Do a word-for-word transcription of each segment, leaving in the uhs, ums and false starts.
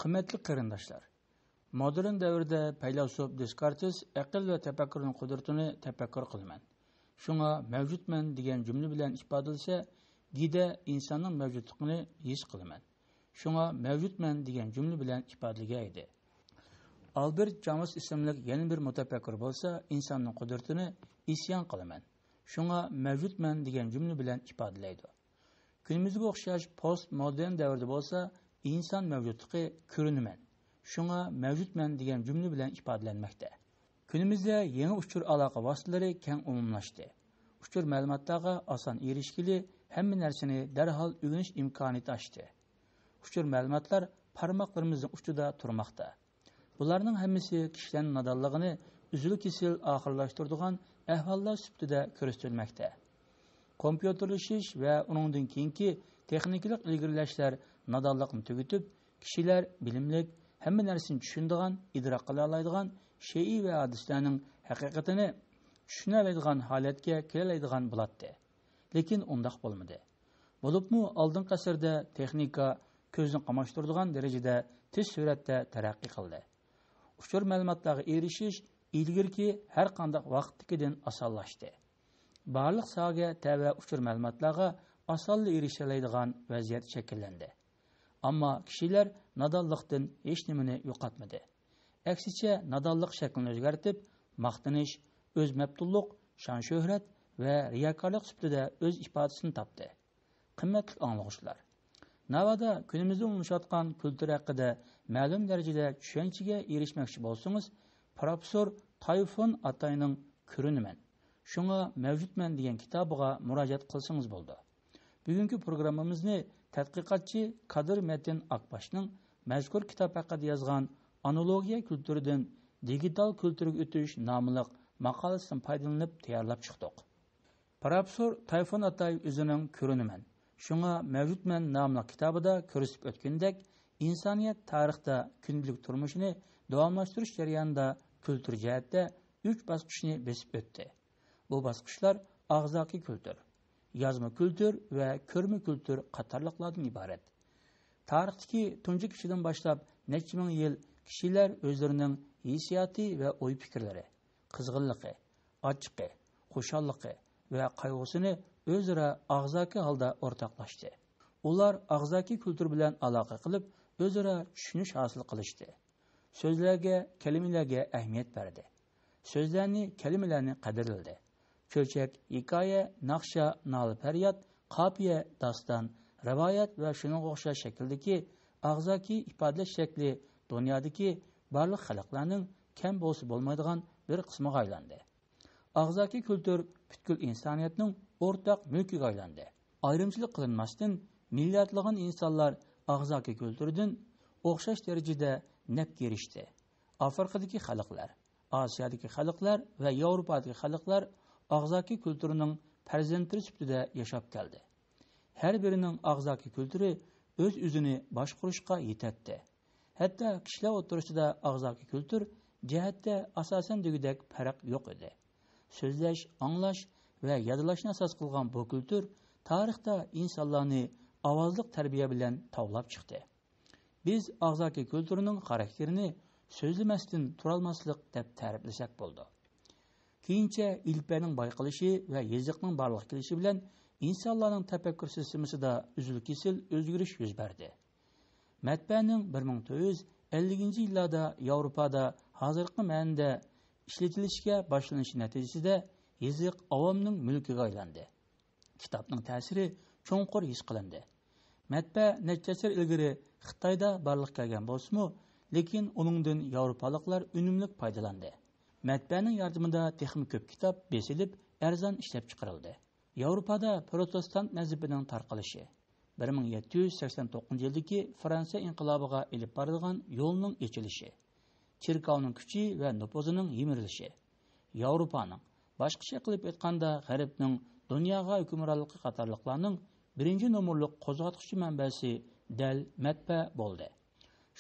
قىممەتلىك قېرىنداشلار، مودېرن دەۋردە پەيلاسوپ دېسكارتېس ئەقىل ۋە تەپەككۇرنىڭ قۇدرىتىنى تەپەككۇر قىلىمەن، شۇڭا مەۋجۇتمەن دېگەن جۈملە بىلەن ئىپادىلىسە، گىدە ئىنساننىڭ مەۋجۇتلۇقىنى ھېس قىلىمەن، شۇڭا مەۋجۇتمەن دېگەن جۈملە بىلەن ئىپادىلىگەن ئىدى. ئالبېرت جامىس ئىسىملىك يەنە بىر مۇتەپەككۇر بولسا، ئىنساننىڭ قۇدرىتىنى ئىسيان قىلىمەن، شۇڭا مەۋجۇتمەن دېگەن جۈملە بىلەن ئىپادىلەيدۇ. كۈنىمىزگە ئوخشاش پوست مودېرن دەۋردە بولسا، ئىنسان مەۋجۇتلۇقى كۆرۈنىمەن، شۇڭا مەۋجۇتمەن دېگەن جۈملە بىلەن ئىپادىلەنمەكتە. كۈنىمىزدە يېڭى ئۇچۇر ئالاقە ۋاسىتىلىرى كەڭ ئومۇملاشتى. ئۇچۇر مەلۇماتلارغا ئاسان ئېرىشكىلى، ھەممە نەرسىنى دەرھال ئۆگىنىش ئىمكانىيىتى ئاشتى. ئۇچۇر مەلۇماتلار پارماقلىرىمىزنىڭ ئۇچىدا تۇرماقتا. بۇلارنىڭ ھەممىسى كىشىلەرنىڭ نادانلىقىنى ئۈزۈل-كېسىل ئاخىرلاشتۇرىدىغان ئەھۋاللار سۈپىتىدە كۆرسىتىلمەكتە. كومپيۇتېرلىشىش ۋە ئۇنىڭدىن كېيىنكى تېخنىكىلىق ئىلگىرىلەشلەر نادانلىقنى تۈگىتىپ، كىشىلەر بىلىملىك، ھەممە نەرسىنى چۈشىنىدىغان، ئىدراك قىلالايدىغان شەيئى ۋە ھادىسىلەرنىڭ ھەقىقىتىنى چۈشىنەلەيدىغان ھالەتكە كېلەلەيدىغان بولاتتى. لېكىن ئۇنداق بولمىدى. بولۇپمۇ ئالدىنقى ئەسىردە تېخنىكا كۆزنى قاماشتۇرىدىغان دەرىجىدە تېز سۈرئەتتە تەرەققىي قىلدى. ئۇچۇر مەلۇماتلارغا ئېرىشىش ئىلگىرىكى ھەر قانداق ۋاقىتتىكىدىن ئاسانلاشتى. بارلىق ساھەگە تەۋە ئۇچۇر مەلۇماتلارغا ئاسانلا ئېرىشەلەيدىغان ۋەزىيەت شەكىللەندى. ئەمما كىشىلەر نادانلىقتىن ھېچنېمىنى يوقاتمىدى. ئەكسىچە، نادانلىق شەكلىنى ئۆزگەرتىپ، ماختىنىش، ئۆز مەپتۇنلۇق، شان-شۆھرەت ۋە رىياكارلىق سۈپىتىدە ئۆز ئىپادىسىنى تاپتى. قىممەتلىك ئاڭلىغۇچىلار، ناۋادا كۈنىمىزدە ئومۇملىشىۋاتقان كۈلتۈر ھەققىدە مەلۇم دەرىجىدە چۈشەنچىگە ئېرىشمەكچى بولسىڭىز، پروفېسسور تايفۇن ئاتاينىڭ كۆرۈنىمەن، شۇڭا مەۋجۇتمەن دېگەن كىتابىغا مۇراجىئەت قىلسىڭىز بولىدۇ. بۈگۈنكى پروگراممىمىزنى تەتقىقاتچى قادىر مەتىن ئاكباشنىڭ مەزكۇر كىتاب ھەققىدە يازغان ئانالوگىيە كۈلتۈرىدىن دىگىتال كۈلتۈرگە ئۆتۈش ناملىق ماقالىسىدىن پايدىلىنىپ تەييارلاپ چىقتۇق. پروفېسسور تايفۇن ئاتاي ئۆزىنىڭ كۆرۈنىمەن، شۇڭا مەۋجۇتمەن ناملىق كىتابىدا كۆرسىتىپ ئۆتكىنىدەك، ئىنسانىيەت تارىختا كۈندىلىك تۇرمۇشىنى داۋاملاشتۇرۇش جەريانىدا كۈلتۈر جەھەتتە ئۈچ باسقۇچنى بېسىپ ئۆتتى. بۇ باسقۇچلار ئاغزاكى كۈلتۈر، يازما كۈلتۈر ۋە كۆرمە كۈلتۈر قاتارلىقلاردىن ئىبارەت. تارىختىكى تۇنجى كىشىدىن باشلاپ نەچچە مىڭ يىل كىشىلەر ئۆزلىرىنىڭ ھېسسىياتى ۋە ئوي-پىكىرلىرى، قىزغىنلىقى، ئاچچىقى، خۇشاللىقى ۋە قايغۇسىنى ئۆزئارا ئاغزاكى ھالدا ئورتاقلاشتى. ئۇلار ئاغزاكى كۈلتۈر بىلەن ئالاقە قىلىپ، ئۆزئارا چۈشىنىش ھاسىل قىلىشتى. سۆزلەرگە، كەلىمىلەرگە ئەھمىيەت بەردى. سۆزلەرنى، كەلىمىلەرنى قەدىرلىدى. چۆچەك، ھېكايە، ناخشا، نالە-پەرياد، قاپىيە، داستان، رىۋايەت ۋە شۇنىڭغا ئوخشاش شەكىلدىكى ئاغزاكى ئىپادىلەش شەكلى دۇنيادىكى بارلىق خەلقلەرنىڭ كەم بولسا بولمايدىغان بىر قىسمىغا ئايلاندى. ئاغزاكى كۈلتۈر پۈتكۈل ئىنسانىيەتنىڭ ئورتاق مۈلكىگە ئايلاندى. ئايرىمچىلىق قىلىنماستىن، مىلياردلىغان ئىنسانلار ئاغزاكى كۈلتۈردىن ئوخشاش دەرىجىدە نەپكە ئېرىشتى. ئافرىقىدىكى خەلقلەر، ئاسىيادىكى خەلقلەر ۋە ياۋروپادىكى خەلقلەر ئاغزاكى كۈلتۈرنىڭ پەرزەنتلىرى سۈپىتىدە ياشاپ كەلدى. ھەر بىرىنىڭ ئاغزاكى كۈلتۈرى ئۆز-ئۆزىنى باشقۇرۇشقا يېتەتتى. ھەتتا كىشىلەر ئوتتۇرىسىدا ئاغزاكى كۈلتۈر جەھەتتە ئاساسەن دېگۈدەك پەرق يوق ئىدى. سۆزلەش، ئاڭلاش ۋە يادلاشنى ئاساس قىلغان بۇ كۈلتۈر تارىختا ئىنسانلارنى ئاۋازلىق تەربىيە بىلەن تاۋلاپ چىقتى. بىز ئاغزاكى كۈلتۈرنىڭ خاراكتېرىنى سۆزلىمەستىن تۇرالماسلىق دەپ تەرىپلىسەك بولىدۇ. كېيىنچە ئېلىپبەنىڭ بايقىلىشى ۋە يېزىقنىڭ بارلىققا كېلىشى بىلەن ئىنسانلارنىڭ تەپەككۇر سىستېمىسىدا ئۈزۈل-كېسىل ئۆزگىرىش يۈز بەردى. مەتبەئەنىڭ بىر مىڭ تۆت يۈز ئەللىكىنچى يىللاردا ياۋروپادا ھازىرقى مەنىدە ئىشلىتىلىشكە باشلىنىشى نەتىجىسىدە يېزىق ئاۋامنىڭ مۈلكىگە ئايلاندى. كىتابنىڭ تەسىرى چوڭقۇر ھېس قىلىندى. مەتبەئە نەچچە ئەسىر ئىلگىرى خىتايدا بارلىققا كەلگەن بولسىمۇ، لېكىن ئۇنىڭدىن ياۋروپالىقلار ئۈنۈملۈك پايدىلاندى. مەتبەئەنىڭ ياردىمىدا تېخىمۇ كۆپ كىتاب بېسىلىپ، ئەرزان ئىشلەپچىقىرىلدى. ياۋروپادا پروتېستانت مەزھىپىنىڭ تارقىلىشى، بىر مىڭ يەتتە يۈز سەكسەن توققۇزىنچى يىلدىكى فرانسىيە ئىنقىلابىغا ئېلىپ بارىدىغان يولنىڭ ئېچىلىشى، چېركاۋنىڭ كۈچى ۋە نوپۇزىنىڭ يىمىرىلىشى، ياۋروپانىڭ، باشقىچە قىلىپ ئېيتقاندا، غەربنىڭ دۇنياغا ھۆكۈمرانلىقى قاتارلىقلارنىڭ بىرىنچى نومۇرلۇق قوزغاتقۇچى مەنبەسى دەل مەتبەئە بولدى.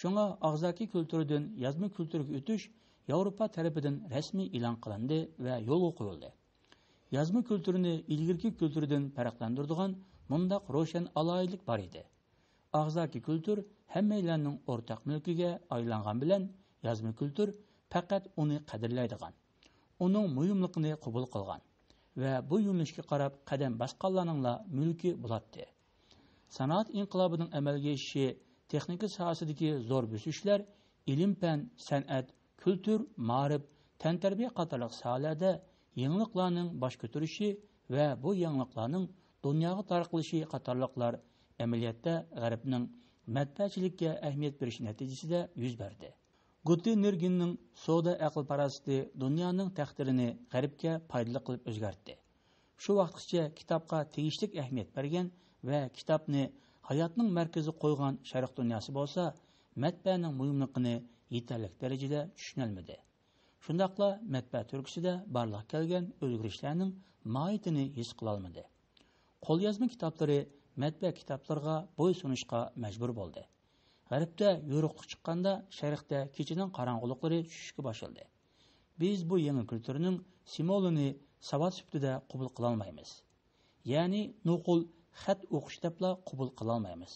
شۇڭا ئاغزاكى كۈلتۈردىن يازما كۈلتۈرگە ئۆتۈش ياۋروپا تەرىپىدىن رەسمىي ئېلان قىلىندى ۋە يولغا قويۇلدى. يازما كۈلتۈرنى ئىلگىرىكى كۈلتۈردىن پەرقلەندۈرىدىغان مۇنداق روشەن ئالاھىدىلىك بار ئىدى. ئاغزاكى كۈلتۈر ھەممەيلەننىڭ ئورتاق مۈلكىگە ئايلانغان بىلەن، يازما كۈلتۈر پەقەت ئۇنى قەدىرلەيدىغان، ئۇنىڭ مۇھىملىقىنى قوبۇل قىلغان ۋە بۇ يۆنىلىشكە قاراپ قەدەم باسقانلارنىڭلا مۈلكى بولاتتى. سانائەت ئىنقىلابىنىڭ ئەمەلگە ئېشىشى، تېخنىكا ساھەسىدىكى زور بۆسۈشلەر ئىلىم-پەن، سەنئەت، كۈلتۈر، مائارىپ، تەنتەربىيە قاتارلىق ساھەلەردە يېڭىلىقلارنىڭ باش كۆتۈرۈشى ۋە بۇ يېڭىلىقلارنىڭ دۇنياغا تارقىلىشى قاتارلىقلار ئەمەلىيەتتە غەربنىڭ مەتبەئەچىلىككە ئەھمىيەت بېرىشى نەتىجىسىدە يۈز بەردى. گۇتېنبېرگنىڭ سودا ئەقىل-پاراسىتى دۇنيانىڭ تەقدىرىنى غەربكە پايدىلىق قىلىپ ئۆزگەرتتى. شۇ ۋاقىتقىچە كىتابقا تېگىشلىك ئەھمىيەت بەرگەن ۋە كىتابنى ھاياتنىڭ مەركىزىگە قويغان شەرق دۇنياسى بولسا، مەتبەئەنىڭ مۇھىملىقىنى يېتەرلىك دەرىجىدە چۈشىنەلمىدى. شۇنداقلا مەتبەئە تۈرتكىسىدە بارلىققا كەلگەن ئۆزگىرىشلەرنىڭ ماھىيىتىنى ھېس قىلالمىدى. قوليازما كىتابلىرى مەتبەئە كىتابلىرىغا بويسۇنۇشقا مەجبۇر بولدى. غەربتە يورۇقلۇق چىققاندا، شەرقتە كېچىنىڭ قاراڭغۇلۇقلىرى چۈشۈشكە باشلىدى. بىز بۇ يېڭى كۈلتۈرنىڭ سىمۋولىنى ساۋات سۈپىتىدە قوبۇل قىلالمايمىز. يەنى نوقۇل خەت ئوقۇش دەپلا قوبۇل قىلالمايمىز.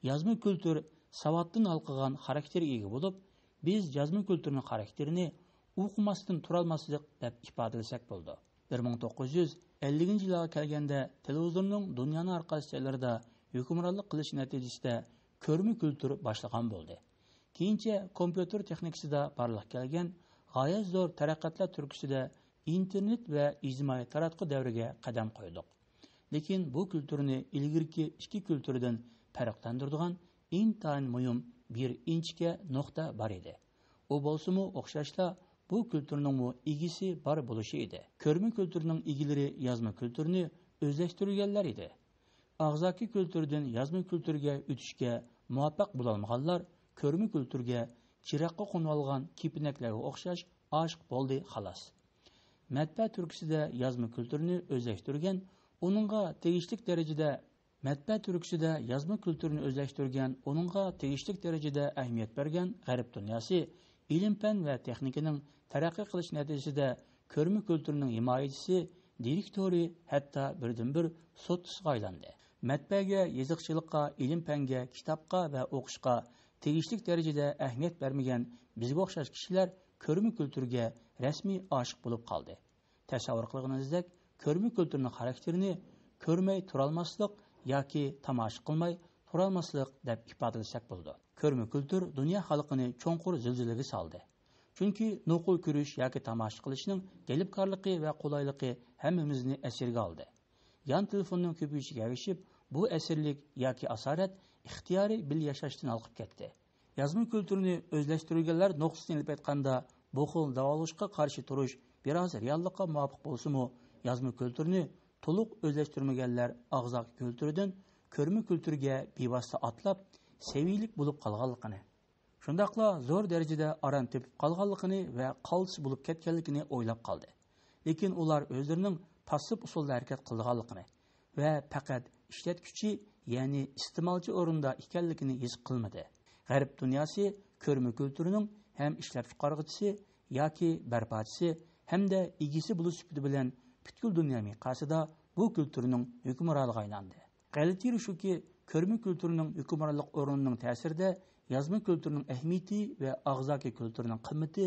يازما كۈلتۈر ساۋاتتىن ھالقىغان خاراكتېرگە ئىگە بولۇپ، بىز يازما كۈلتۈرنىڭ خاراكتېرىنى ئوقۇماستىن تۇرالماسلىق دەپ ئىپادىلىسەك بولىدۇ. بىر مىڭ توققۇز يۈز ئەللىكىنچى يىللارغا كەلگەندە، تېلېۋىزورنىڭ دۇنيانىڭ ھەر قايسى جايلىرىدا ھۆكۈمرانلىق قىلىشى نەتىجىسىدە كۆرمە كۈلتۈر باشلىغان بولدى. كېيىنچە كومپيۇتېر تېخنىكىسىدا بارلىققا كەلگەن غايەت زور تەرەققىياتلار تۈرتكىسىدە ئىنتېرنېت ۋە ئىجتىمائىي تاراتقۇ دەۋرىگە قەدەم قويدۇق. لېكىن بۇ كۈلتۈرنى ئىلگىرىكى ئىككى كۈلتۈردىن پەرقلەندۈرىدىغان ئىنتايىن مۇھىم بىر ئىنچىكە نۇقتا بار ئىدى. ئۇ بولسىمۇ ئوخشاشلا بۇ كۈلتۈرنىڭمۇ ئىگىسى بار بولۇشى ئىدى. كۆرمە كۈلتۈرنىڭ ئىگىلىرى يازما كۈلتۈرنى ئۆزلەشتۈرگەنلەر ئىدى. ئاغزاكى كۈلتۈردىن يازما كۈلتۈرگە ئۆتۈشكە مۇۋەپپەق بولالمىغانلار كۆرمە كۈلتۈرگە چىراغقا قونۇۋالغان كېپىنەكلەرگە ئوخشاش ئاشىق بولدى، خالاس. مەتبەئە تۈرتكىسىدە يازما كۈلتۈرنى ئۆزلەشتۈرگەن، ئۇنىڭغا تېگىشلىك دەرىجىدە، مەتبەئە تۈرتكىسىدە يازما كۈلتۈرنى ئۆزلەشتۈرگەن، ئۇنىڭغا تېگىشلىك دەرىجىدە ئەھمىيەت بەرگەن غەرب دۇنياسى ئىلىم-پەن ۋە تېخنىكىنىڭ تەرەققىي قىلىشى نەتىجىسىدە كۆرمە كۈلتۈرنىڭ ھىمايىچىسى، دىرېكتورى، ھەتتا بىردىنبىر سوتچىسىغا ئايلاندى. مەتبەئەگە، يېزىقچىلىققا، ئىلىم-پەنگە، كىتابقا ۋە ئوقۇشقا تېگىشلىك دەرىجىدە ئەھمىيەت بەرمىگەن بىزگە ئوخشاش كىشىلەر كۆرمە كۈلتۈرگە رەسمىي ئاشىق بولۇپ قالدى. تەسەۋۋۇر قىلغىنىڭىزدەك، كۆرمە كۈلتۈرنىڭ خاراكتېرىنى كۆرمەي تۇرالماسلىق ياكى تاماشا قىلماي تۇرالماسلىق دەپ ئىپادىلىسەك بولىدۇ. كۆرمە كۈلتۈر دۇنيا خەلقىنى چوڭقۇر زىلزىلىگە سالدى. چۈنكى نوقۇل كۆرۈش ياكى تاماشا قىلىشنىڭ جەلپكارلىقى ۋە قولايلىقى ھەممىمىزنى ئەسىرگە ئالدى. يان تېلېفوننىڭ كۆپىيىشىگە ئەگىشىپ، بۇ ئەسىرلىك ياكى ئاسارەت ئىختىيارىي بىللە ياشاشتىن ھالقىپ كەتتى. يازما كۈلتۈرنى ئۆزلەشتۈرگەنلەر نۇقتىسىدىن ئېلىپ ئېيتقاندا، بۇ خىل داۋالغۇشقا قارشى تۇرۇش بىراز رېئاللىققا مۇۋاپىق بولسىمۇ، يازما كۈلتۈرنى تولۇق ئۆزلەشتۈرمىگەنلەر ئاغزاكى كۈلتۈردىن كۆرمە كۈلتۈرگە بىۋاسىتە ئاتلاپ، سەۋىيلىك بولۇپ قالغانلىقىنى، شۇنداقلا زور دەرىجىدە ئاران تېپىپ قالغانلىقىنى ۋە قالتىس بولۇپ كەتكەنلىكىنى ئويلاپ قالدى. لېكىن ئۇلار ئۆزلىرىنىڭ پاسسىپ ئۇسۇلدا ھەرىكەت قىلىدىغانلىقىنى ۋە پەقەت ئىشلەتكۈچى، يەنى ئىستېمالچى ئورنىدا ئىكەنلىكىنى ھېس قىلمىدى. غەرب دۇنياسى كۆرمە كۈلتۈرىنىڭ ھەم ئىشلەپچىقارغۇچىسى ياكى بەرپاچىسى ھەمدە ئىگىسى بولۇش سۈپىتى بىلەن پۈتكۈل دۇنيا مىقياسىدا بۇ كۈلتۈرنىڭ ھۆكۈمرانىغا ئايلاندى. غەلىتە يېرى شۇكى، كۆرمە كۈلتۈرنىڭ ھۆكۈمرانلىق ئورنىنىڭ تەسىرىدە يازما كۈلتۈرنىڭ ئەھمىيىتى ۋە ئاغزاكى كۈلتۈرنىڭ قىممىتى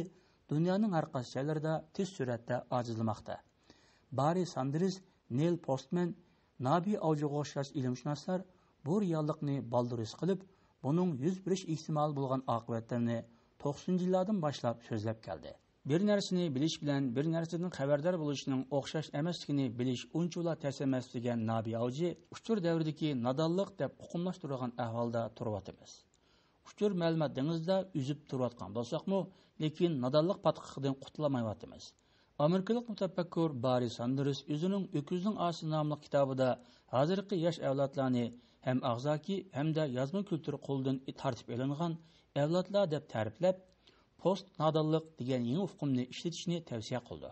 دۇنيانىڭ ھەر قايسى جايلىرىدا تېز سۈرئەتتە ئاجىزلىماقتا. باررى ساندېرس، نېل پوستمەن، نابى ئاۋجىغا ئوخشاش ئىلىمشۇناسلار بۇ رېئاللىقنى بالدۇر ھېس قىلىپ، بۇنىڭ يۈز بېرىش ئېھتىمالى بولغان ئاقىۋەتلىرىنى توقسىنىنچى يىللاردىن باشلاپ سۆزلەپ كەلدى. بىر نەرسىنى بىلىش بىلەن بىر نەرسىدىن خەۋەردار بولۇشنىڭ ئوخشاش ئەمەسلىكىنى بىلىش ئۇنچىۋالا تەس ئەمەس، دېگەن نابى ئاۋجى، ئۇچۇر دەۋرىدىكى نادانلىق دەپ ئۇقۇملاشتۇرۇلغان ئەھۋالدا تۇرۇۋاتىمىز. ئۇچۇر مەلۇمات دېڭىزىدا ئۈزۈپ تۇرۇۋاتقان بولساقمۇ، لېكىن نادانلىق پاتقىقىدىن قۇتۇلالمايۋاتىمىز. ئامېرىكىلىق مۇتەپەككۇر باررى ساندېرس ئۆزىنىڭ ئۆكۈزنىڭ ئاستى ناملىق كىتابىدا ھازىرقى ياش ئەۋلادلارنى ھەم ئاغزاكى ھەمدە يازما كۈلتۈر قولىدىن تارتىپ ئېلىنغان ئەۋلادلار دەپ تەرىپلەپ، پوست نادانلىق دېگەن يېڭى ئۇقۇمنى ئىشلىتىشنى تەۋسىيە قىلىدۇ.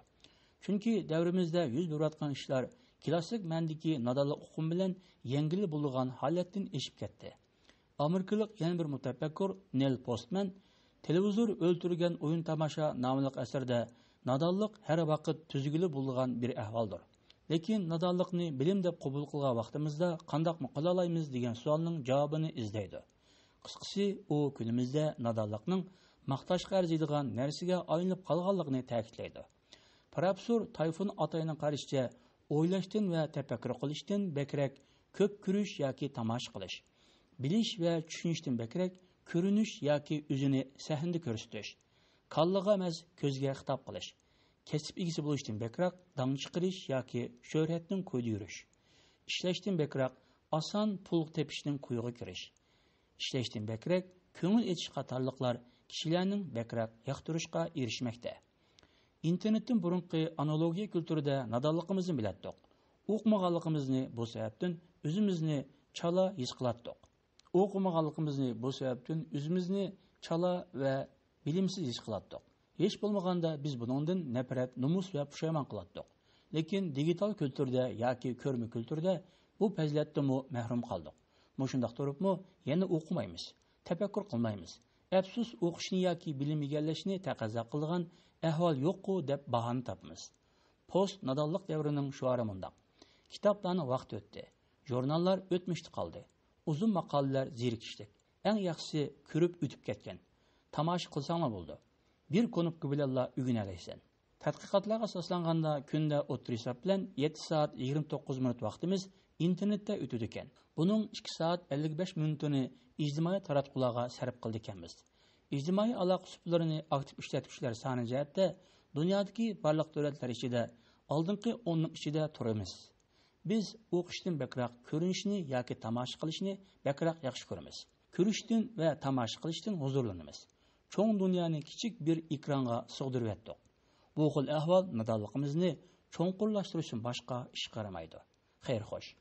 چۈنكى دەۋرىمىزدە يۈز بېرىۋاتقان ئىشلار كلاسسىك مەنىدىكى نادانلىق ئۇقۇمى بىلەن يەڭگىللا بولىدىغان ھالەتتىن ئېشىپ كەتتى. ئامېرىكىلىق يەنە بىر مۇتەپەككۇر نېل پوستمەن، تېلېۋىزور ئۆلتۈرگەن ئويۇن تاماشا ناملىق ئەسىرىدە، نادانلىق ھەر ۋاقىت تۈزگىلى بولىدىغان بىر ئەھۋالدۇر. لېكىن نادانلىقنى بىلىم دەپ قوبۇل قىلغان ۋاقتىمىزدا قانداقمۇ قىلالايمىز دېگەن سوئالنىڭ جاۋابىنى ئىزدەيدۇ. قىسقىسى، ئۇ كۈنىمىزدە نادانلىقنىڭ ماختاشقا ئەرزىيدىغان نەرسىگە ئايلىنىپ قالغانلىقىنى تەكىتلەيدۇ. پروفېسسور تايفۇن ئاتاينىڭ قارىشىچە، ئويلاشتىن ۋە تەپەككۇر قىلىشتىن بەكرەك كۆپ كۆرۈش ياكى تاماشا قىلىش، بىلىش ۋە چۈشىنىشتىن بەكرەك كۆرۈنۈش ياكى ئۆزىنى سەھنىدە كۆرسىتىش، كاللىغا ئەمەس، كۆزگە خىتاب قىلىش، كەسىپ ئىگىسى بولۇشتىن بەكرەك داڭ چىقىرىش ياكى شۆھرەتنىڭ كويىدا يۈرۈش، ئىشلەشتىن بەكرەك ئاسان پۇل تېپىشنىڭ كويىغا كىرىش، ئىشلەشتىن بەكرەك كۆڭۈل ئېچىش قاتارلىقلار كىشىلەرنىڭ بەكرەك ياقتۇرۇشقا ئېرىشمەكتە. ئىنتېرنېتتىن بۇرۇنقى ئانالوگىيە كۈلتۈرىدە نادانلىقىمىزنى بىلەتتۇق. ئوقۇمىغانلىقىمىزنى بۇ سەۋەبتىن ئۆزىمىزنى چالا ھېس قىلاتتۇق. ئوقۇمىغانلىقىمىزنى بۇ سەۋەبتىن ئۆزىمىزنى چالا ۋە بىلىمسىز ھېس قىلاتتۇق. ھېچ بولمىغاندا بىز بۇنىڭدىن نەپرەت، نومۇس ۋە پۇشايمان قىلاتتۇق. لېكىن دىگىتال كۈلتۈرىدە ياكى كۆرمە كۈلتۈردە بۇ پەزىلەتتىنمۇ مەھرۇم قالدۇق. مۇشۇنداق تۇرۇپمۇ يەنە ئوقۇمايمىز، تەپەككۇر قىلمايمىز. ئەپسۇس، ئوقۇشنى ياكى بىلىم ئىگىلەشنى تەقەززا قىلىدىغان ئەھۋال يوققۇ دەپ باھانە تاپىمىز. پوست نادانلىق دەۋرىنىڭ شوئارى مۇنداق: كىتابلارنىڭ ۋاقتى ئۆتتى. ژۇرناللار ئۆتمۈشتە قالدى. ئۇزۇن ماقالىلەر زېرىكىشلىك. ئەڭ ياخشىسى كۆرۈپ ئۆتۈپ كەتكىن. تاماشا قىلساڭلا بولىدۇ. بىر كۇنۇپكا بىلەنلا ئۆگىنەلەيسەن. تەتقىقاتلارغا ئاساسلانغاندا، كۈندە ئوتتۇرا ھېساب بىلەن يەتتە سائەت يىگىرمە توققۇز مىنۇت ۋاقتىمىز ئىنتېرنېتتە ئۆتىدىكەن. بۇنىڭ ئىككى سائەت ئەللىك بەش مىنۇتىنى ئىجتىمائىي تاراتقۇلارغا سەرپ قىلىدىكەنمىز. ئىجتىمائىي ئالاقە ئۇسۇللىرىنى ئاكتىپ ئىشلەتكۈچىلەر سانى جەھەتتە دۇنيادىكى بارلىق دۆلەتلەر ئىچىدە ئالدىنقى ئوننىڭ ئىچىدە تۇرىمىز. بىز ئوقۇشتىن بەكرەك كۆرۈنۈشنى ياكى تاماشا قىلىشنى بەكرەك ياخشى كۆرىمىز. كۆرۈشتىن ۋە تاماشا قىلىشتىن ھۇزۇرلىنىمىز. چوڭ دۇنيانى كىچىك بىر ئېكرانغا سىغدۇرۇۋەتتۇق. بۇ خىل ئەھۋال نادانلىقىمىزنى چوڭقۇرلاشتۇرۇشتىن باشقا ئىشقا يارىمايدۇ. خەير خوش.